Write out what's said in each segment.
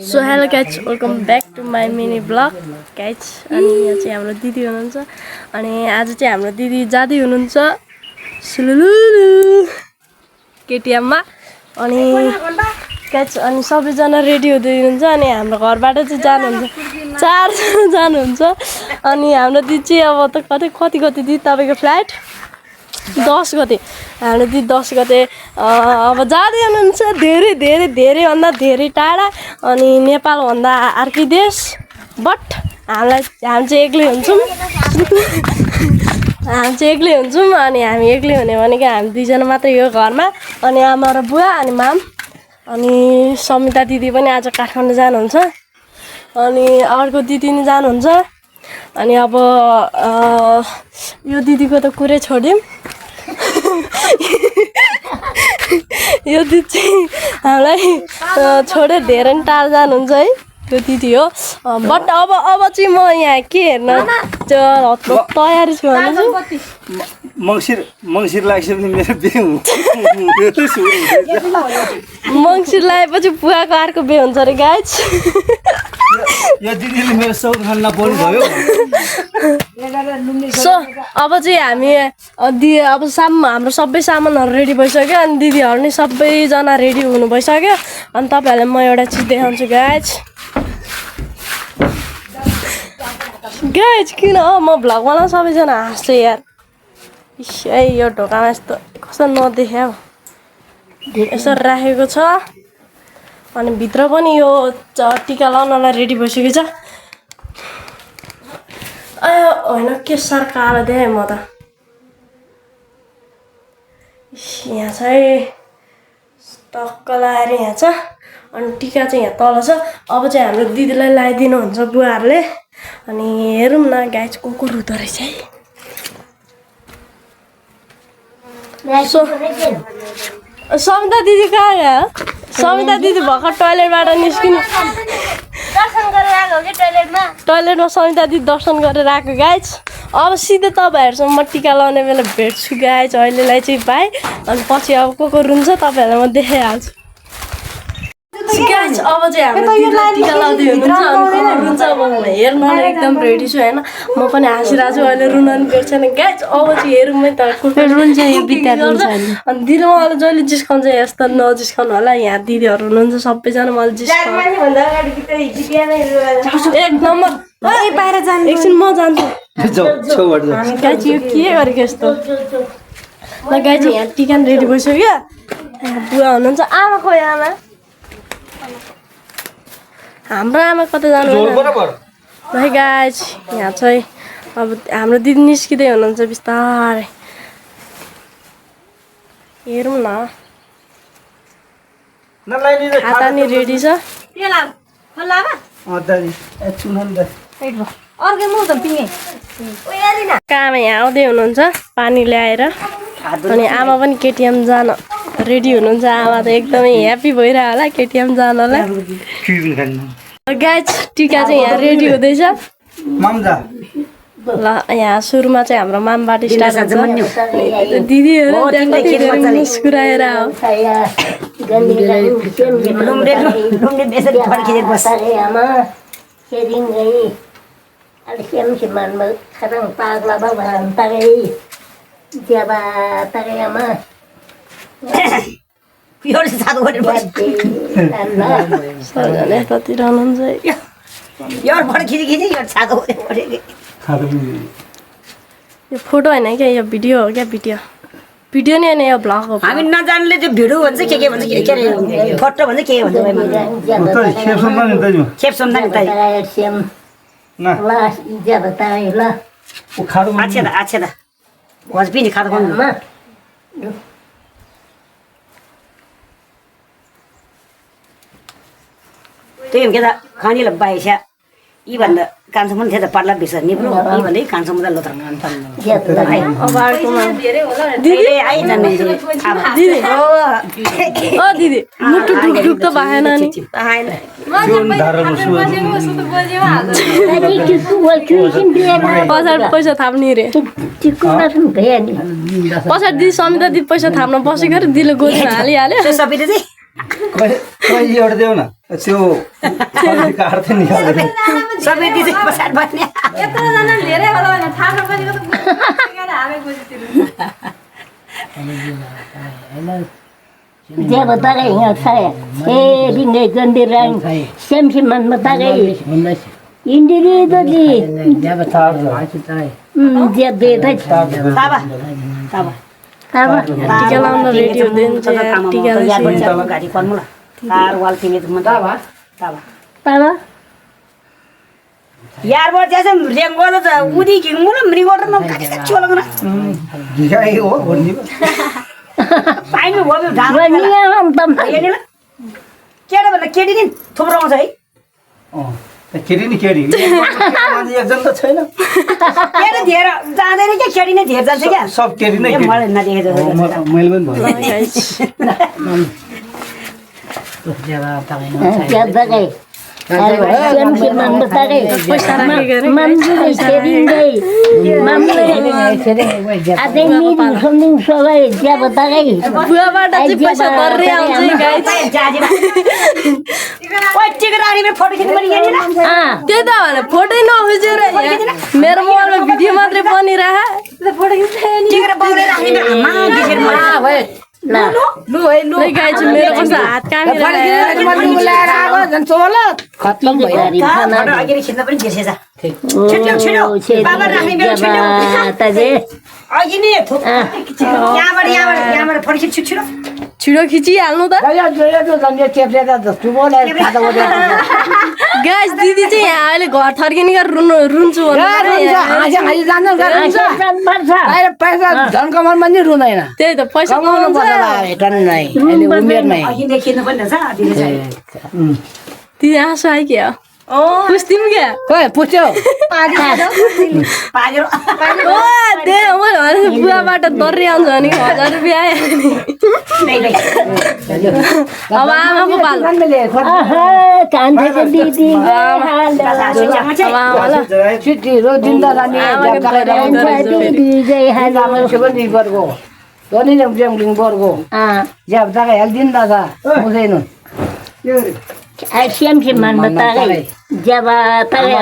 So hello guys welcome back to my mini vlog guys. अनि यहाँ चाहिँ हाम्रो दिदी हुनुहुन्छ अनि आज चाहिँ हाम्रो दिदी जाँदै हुनुहुन्छ सुलुलुलु केटिएममा। अनि गाइज अनि सबैजना रेडी हुँदै हुनुहुन्छ अनि हाम्रो घरबाट चाहिँ जानुहुन्छ 4 जना जानुहुन्छ। अनि हाम्रो दिदी चाहिँ अब त कति दिदी तपाईँको फ्लाइट 10 गते हाम्रो दिदी 10 गते अब जाँदै हुनुहुन्छ धेरैभन्दा धेरै टाढा अनि नेपालभन्दा अर्कै देश। बट हामी चाहिँ एक्लै हुन्छौँ अनि हामी एक्लै हुने भनेको हामी 2 जना मात्रै हो घरमा। अनि आमा र बुवा अनि माम अनि समिता दिदी पनि आज काठमाडौँ जानुहुन्छ अनि अर्को दिदी नि जानुहुन्छ। अनि अब यो दिदीको त कुरै छोड्यौँ यो दिदी चाहिँ हामीलाई छोडेर धेरै टाढा जानुहुन्छ है त्यो दिदी हो। बट अब चाहिँ म यहाँ के हेर्न तयारी छु भने मङ्सिर लागेपछि मेरो बिहे हुन्छ मङ्सिर लागेपछि बुवाको अर्को बिहे हुन्छ अरे गाइज। यो दिदीले मेरो सौक खान बोल्नु भयो। सो अब चाहिँ हामी अब हाम्रो सबै सामानहरू रेडी भइसक्यो अनि दिदीहरू नि सबैजना रेडी हुनु भइसक्यो। अनि तपाईँहरूलाई म एउटा चिज देखाउँछु गाइज किन हो म भ्लग बनाउँछु सबैजना हाँस्छ यार। है यो ढोकामा यस्तो कस्तो नदेख्या यसो राखेको छ अनि भित्र पनि यो टिका लाउनलाई रेडी भइसकेको छ। होइन के साह्रो कालो देखेँ म त। यहाँ चाहिँ टक्क लगाएर यहाँ छ अनि टिका चाहिँ यहाँ तल छ। अब चाहिँ हाम्रो दिदीलाई लगाइदिनुहुन्छ बुवाहरूले। अनि हेरौँ न गाइज को रुँदो रहेछ है। समिता दिदी कहाँ गयो? समिता दिदी भर्खर टोइलेटबाट निस्किनु टोइलेटमा समिता दिदी दर्शन गरेर आएको गाइज। अब सिधै तपाईँहरूसँग म टिका लाउने बेला भेट्छु गाइज। अहिलेलाई चाहिँ बाई अनि पछि अब को रुन्छ तपाईँहरूलाई म देखाइहाल्छु गाइज। अब चाहिँ हाम्रो दिदीलाई टिका लाउँदै हुनुहुन्छ अनि को रुन्छ अब हेर्न एकदम रेडी छु होइन। म पनि हाँसिरहेको छु अहिले रुन पनि भेट्छ नि गाइज। अब चाहिँ हेरौँ है त रुन्छ यो बित्या रुन्छ अनि दिदी मलाई जहिले जिस्काउँछ यस्तो नजिस्काउनु होला। यहाँ दिदीहरू हुनुहुन्छ सबैजना मलाई जिस्काउनु एक नम्बर बाहिर जानु एकछिन म जान्छु गाइज। यो के गरेको यस्तो ल गाइज यहाँ टिका पनि रेडी भइसक्यो। बुवा हुनुहुन्छ आमा खोइ आमा हाम्रो आमा कता जानु है गाइज। यहाँ चाहिँ अब हाम्रो दिदी निस्किँदै हुनुहुन्छ बिस्तारै हेरौँ न। खाता नि रेडी छ कामा यहाँ आउँदै हुनुहुन्छ पानी ल्याएर अनि आमा पनि केटिएम जान रेडी हुनुहुन्छ। आमा त एकदमै ह्याप्पी भइरह्यो होला केटिएम जानलाई। गाइज टिका चाहिँ यहाँ रेडी हुँदैछ ल। यहाँ सुरुमा चाहिँ हाम्रो मामबाट स्टार्ट हुन्छ। दिदीहरू मुस्कुराएर यतातिर हुनुहुन्छ यो फोटो होइन क्या यो भिडियो हो क्या भिडियो नै होइन यो भ्लग हो। हामी नजान्ने त्यो भिडियो भन्छ के भन्छ के अरे फोटो भन्छ के भन्छ खेप सम्झा नि ताई अच्छा दा वाज पनि खाता गर्नु त्यही के त खानीलाई बाइस्या यी भन्दा कान्छो पनि थियो त पार्ला बिर्स निप्रो यी भन्दै कान्छो मुदा लोत्र दिदी मुटु ढुकढुक त भएन नि पछाडि पैसा थाप्ने रे पछाडि दिदी समिता दिदी पैसा थाप्न बसेको अरे दिदीले गोजीमा हालिहाल्यो। कोही एउटा देऊ न त्यो काट्थ्यो नि सबै दिदी पछाडि बस्ने यत्रोजना धेरै होला भने थाहा नपाएको त हावे गोजीतिर dia batagai ingat saya ringai gandirang semsi man batagai indiri itu di dia beda ताबा ताबा apa टिका लाउन रेडी हुँदैछ टिका गाडी पर्नुला तार वाल तिमी त मन ताबा ताबा apa यार वो जैसे रेंगोलो तो उदी की मुला मृगोट न काटी त छोलग न ढिगाइ हो भन्ने पाइन वो भी ढाल Bania hantam हेर्ने ल केटा भन्दा केटी नि थुप्रो आउँछ है केटी नि केटी मान्छे एकजना त छैन केटा धेर जाँदैन के केटी नै धेर जान्छ क्या सब केटी नै ए मलाई नदेखे जस्तो मैले पनि dia batagai semsi man batagai mandiri seringai mamle ada meeting something soalnya dia batagai बुवाबाट चाहिँ पैसा भर्रै आउँछ गाइस जाजी ओइ टिकट आनी फोटो खिच्नु पनि हेर्ने न त्यही त भने फोटै नखिचेर मेरो मोबाइलमा भिडियो मात्रै बनिरह फोटो खिच्दै नि टिकट बगेर राख्ने मा देखेर मा भयो nah नै गाइस मेरो कस्तो हात khotlam dari sana फोटो अघि खिच्न पनि बिर्सेछ छिटो छिटो बाबा राख्ने बेला छिटो tadi अघि नि यहाँबाट फोटो खिच्छु छिटो छिटो खिचिहाल्नु त गाइस दिदी चाहिँ यहाँ अहिले घर थर्किने गरेर रुन्छु त्यही त पैसा कमाउनु अघि खिच्नु पनि रहेछ दिदी आँसु आयो क्या पुस्थिम क्या पागेर त्यही मैले भने बुवाबाट दर्री आउँछ भने 1000 रुपियाँ आयो अब आमाको पालो कान्छेको दिदी अब आमालाई siam si man batagai jaba tagai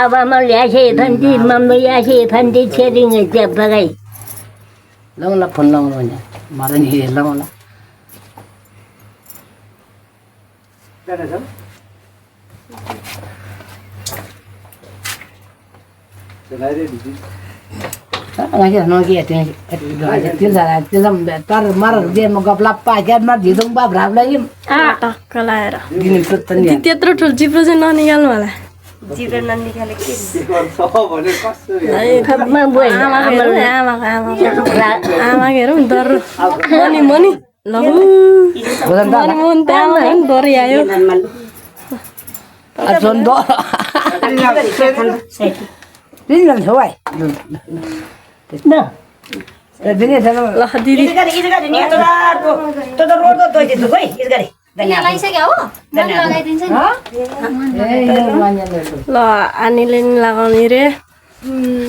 aba mal ya se thandi mam ya se thandi chering jab tagai long la phun long rồi maran hi long la ngay giờ nói kia tiếng là tiếng làm tar mar dia mau gap lap pa क्या mar hidung ba brab la yim टक्क लाएर दिन पुत्तन दिदी त्यत्रो ठुलो जिब्रो चाहिँ ननिकाल्नु होला जिब्रो ननिकाले के khatma boy आमा हेरौँ डर मनी मनी लहु मनी मन त्यहाँ डरी आयो achon do din lan hoi nah दिन ल दिदी इस गाडी नि त रोड त दोइ दिनु खोइ इस गाडी धन्यवाद लगाइसक्यो हो मन लगाइदिन्छ नि ल आनीले नि लगाउने रे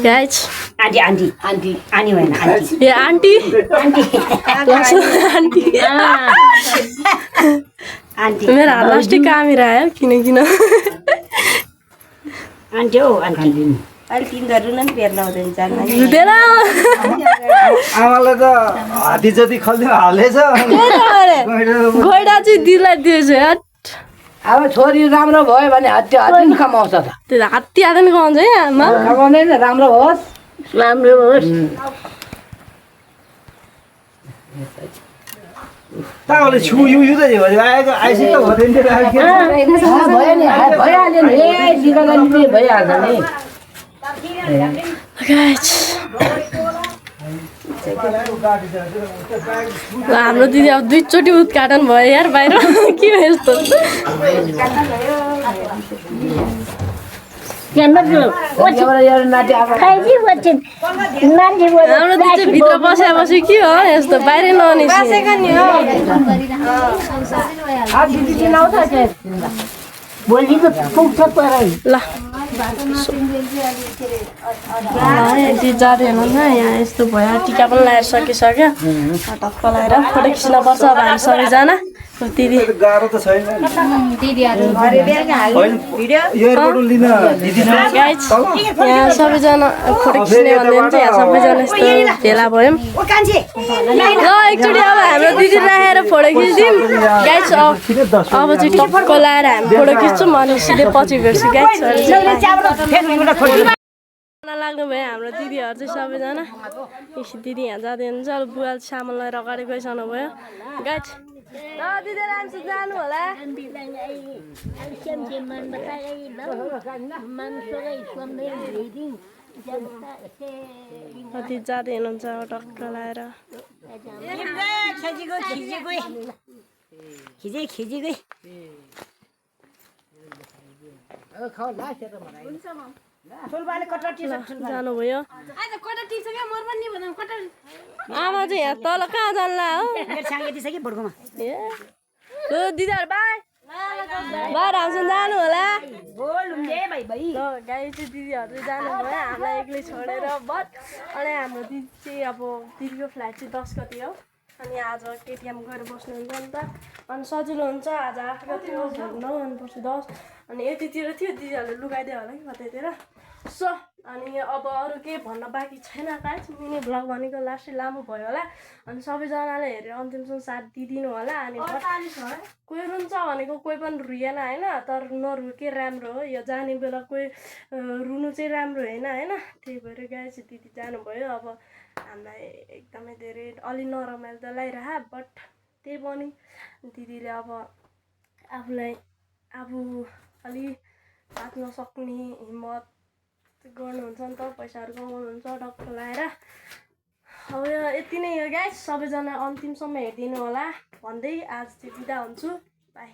गाइस आन्टी आन्टी आन्टी आनी होइन आन्टी ए आन्टी आन्टी आन्टी आन्टी मेरो हात लास्टै कामेर आयो किन आन्टी हो आन्टी अहिले तिनीहरू नै बेर लाउँदैन जान हुँदैन आमाले त हात्ती जति खल्दिन हालेछ गैडा चाहिँ दिदीलाई दिएछ हट अब छोरी राम्रो भयो भने हात्ती हात्ती कमाउँछ त त्यो हात्ती हात नि कमाउँछ है आमा कमाउँदैन राम्रो होस् राम्रो होस् ताले छु यु त आएको आइसि त हुँदैन थियो भयो नि भइहाल्यो नि ए सिकाउनु नि भइहाल्छ नि गाइस ल हाम्रो दिदी अब 2 चोटि उद्घाटन भयो यार बाहिर के हो यस्तो हाम्रो दिदी चाहिँ भित्र बसेपछि के हो यस्तो बाहिरै ननिस्किने भोलि त पुग्छ परै ल यति जाँदै हुनुहुन्छ यहाँ यस्तो भयो टिका पनि लगाएर सकिसक्यो टक्क लगाएर फोटो खिच्न पर्छ अब हामी सबैजना दिदी गाह्रो त छैन एयरपोर्ट लिन दिदी गाइज यहाँ सबैजना फोटो खिच्ने भन्दै हुन्छ यहाँ सबैजना यस्तो भेला भयौँ ओ कान्छे ल एकचोटि अब हाम्रो दिदी राखेर फोटो खिच्दिउँ गाइज अब चाहिँ टक्क लगाएर हामी फोटो खिच्छौँ अनि सिधै पछि भेट्छु गाइज लाग्नु भयो हाम्रो दिदीहरू चाहिँ सबैजना दिदी यहाँ जाँदै हुनुहुन्छ अब बुवा सामान लगाएर अगाडि गइसक्नु भयो गाइज ल दिदी राम्रोसँग जानु होला कति जाँदै हुनुहुन्छ टक्क लगाएर खिजे जानुभयो आमा चाहिँ यहाँ तल कहाँ जान्ला हो ए ल दिदीहरू बाई बाई राम्रोसँग जानु होला ल गाई चाहिँ दिदीहरू चाहिँ जानुभयो हामीलाई एक्लै छोडेर बट अनि हाम्रो दिदी चाहिँ अब दिदीको फ्लाइट चाहिँ 10 गति हो अनि आज केटिएम गएर बस्नुहुन्छ नि त अनि सजिलो हुन्छ आज 8 गति हो 9 अनि पछि 10 अनि यतितिर थियो दिदीहरूले लुगाइदियो होला कि कतैतिर सो अनि अब अरू केही भन्न बाँकी छैन गाइस मिनी भ्लग भनेको लास्टै लामो भयो होला अनि सबैजनाले हेरेर अन्तिमसम्म साथ दिइदिनु होला अनि कोही रुन्छ भनेको कोही पनि रुएन होइन तर नरु के राम्रो हो यो जाने बेला कोही रुनु चाहिँ राम्रो होइन होइन त्यही भएर गाइस दिदी जानुभयो अब हामीलाई एकदमै धेरै अलि नरमाइलो त लागिरह बट त्यही पनि दिदीले अब आफूलाई आफू अलि बाँच्न सक्ने हिम्मत गर्नुहुन्छ नि त पैसाहरू कमाउनुहुन्छ टक्क लगाएर अब यति नै हो गाइस सबैजना अन्तिमसम्म हेरिदिनु होला भन्दै आज चाहिँ बिदा हुन्छु बाई